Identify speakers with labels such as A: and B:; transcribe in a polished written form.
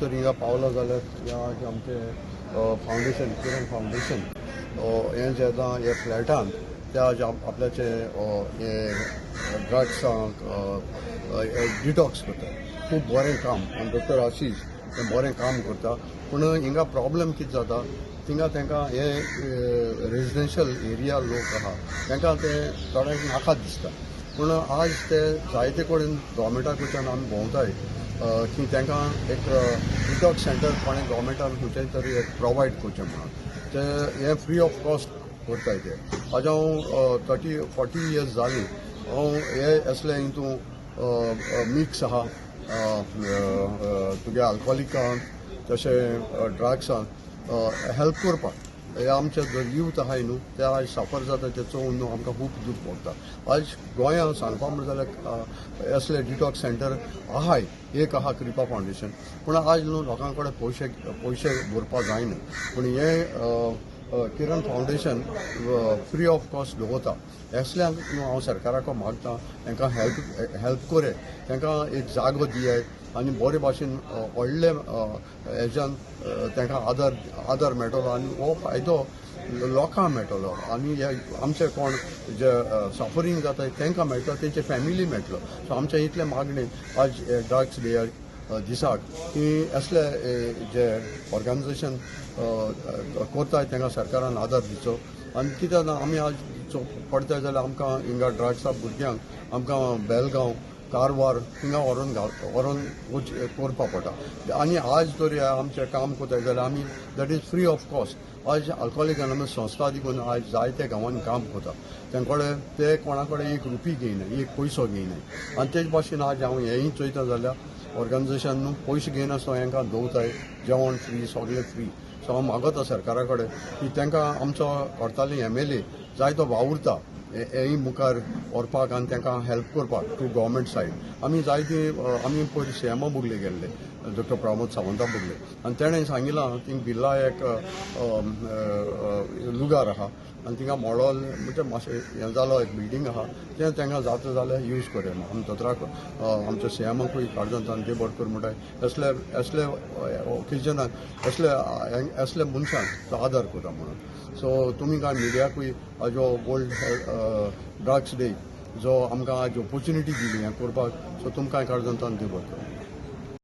A: तर हिंगा पावलो जाल्यार ह्या आमचे फावंडेशन, किरण फावंडेशन हें जें आतां हे फ्लॅटान त्या आपल्याचे हे ड्रग्सांक डिटॉक्स करता. खूब बरें काम आनी डॉक्टर आशीष हें बरें काम करता. पूण हिंगा प्रॉब्लम कितें जाता, थिंगा तांकां हे रेजिडेन्शियल एरिया लोक आहा तांकां ते थोड्यांक नाका दिसता. पूण आज ते जायते कडेन गोवोरमेंटा कडच्यान आमी भोंवताय की तांकां एक डिटॉक्स सेंटर कोणें गोवोरमेंटान खंयचें तरी एक प्रोवायड करचें म्हणून. ते हें फ्री ऑफ कॉस्ट करताय ते. आज हांव 30-40 इयर्स जालीं हांव हे असले हितून मिक्स आहा, तुगे अल्कोहोलिकांक तशें ड्रग्सांक हेल्प करपाक. हे आमचे जो यूथ आहाय न्हू ते आज साफर जाता ते चोवन न्हू आमकां खूब दूख पडटा. आज गोंयांत सांगपा म्हणटा जाल्यार असले डिटॉक्स सेंटर आहाय, एक आहा कृपा फावंडेशन, पूण आज न्हू लोकां कडेन पयशे भरपा जायना. पूण हें Kiran foundation free of cost दवरता. असल्यांक न्हू हांव सरकाराक मागता तांकां हेल्प करे, तांकां एक जागो दियाय आनी बरे भाशेन व्हडले हेज्यान तांकां आदार मेळटलो आनी हो फायदो लोकांक मेळटलो आनी हे आमचे कोण जे सफरींग जाता तांकां मेळटलो, तेंचे फॅमिली मेळटलो. सो आमचें इतलें मागणें आज ड्रग्स डे दिसाक की असले जे ऑर्गनायजेशन करताय तांकां सरकारान आदार दिवचो. आनी कित्याक आमी आज पडताय जाल्यार आमकां हिंगा ड्रग्सा भुरग्यांक आमकां बेलगांव, कारवार थिंगा व्हरोन करपा पडटा. आनी आज तरी आमचें काम करताय जाल्यार आमी that is free of cost. आज अल्कोहोलीक अनॉनमस संस्था देखून आज जायते गांवांनी काम करता, तेंचे कडेन ते कोणा कडेन एक रुपी घेयना, एक पयसो घेयना. आनी तेच भाशेन आज हांव हेंय चोयता जाल्यार ऑर्गनायजेशन न्हू पयशे घेयनासतना हेंकां दवरताय, जेवण फ्री, सगळें फ्री. सो हांव मागता सरकारा कडेन की तांकां आमचो करताली MLA जायतो वावुरता हेंय मुखार व्हरपाक आनी तांकां हेल्प करपाक टू गव्हर्मेंट सायड. आमी जायती आमी पयलीं सीएमा बुगले गेल्ले, डॉक्टर प्रमोद सावंता बुगले, आनी तेणें सांगिलां थिंग बिर्ला एक लुगार आहा आनी थिंगा मॉडल म्हणजे मातशें हें जालो एक बिल्डींग आहा तें तांकां जाता जाल्यार यूज करूया. आमी दोतोराक आमच्या सीएमाकूय काडजान ते बरें कर म्हणटाय. असले ओकेजनाक असले मनशांक तो आदार करता म्हणून. सो तुमी कांय मिडियाकूय आज हो वर्ल्ड ड्रग्स डे जो आमकां आज ऑपोर्चुनिटी दिली हें करपाक, सो तुमकां काडजान ते बरें कर.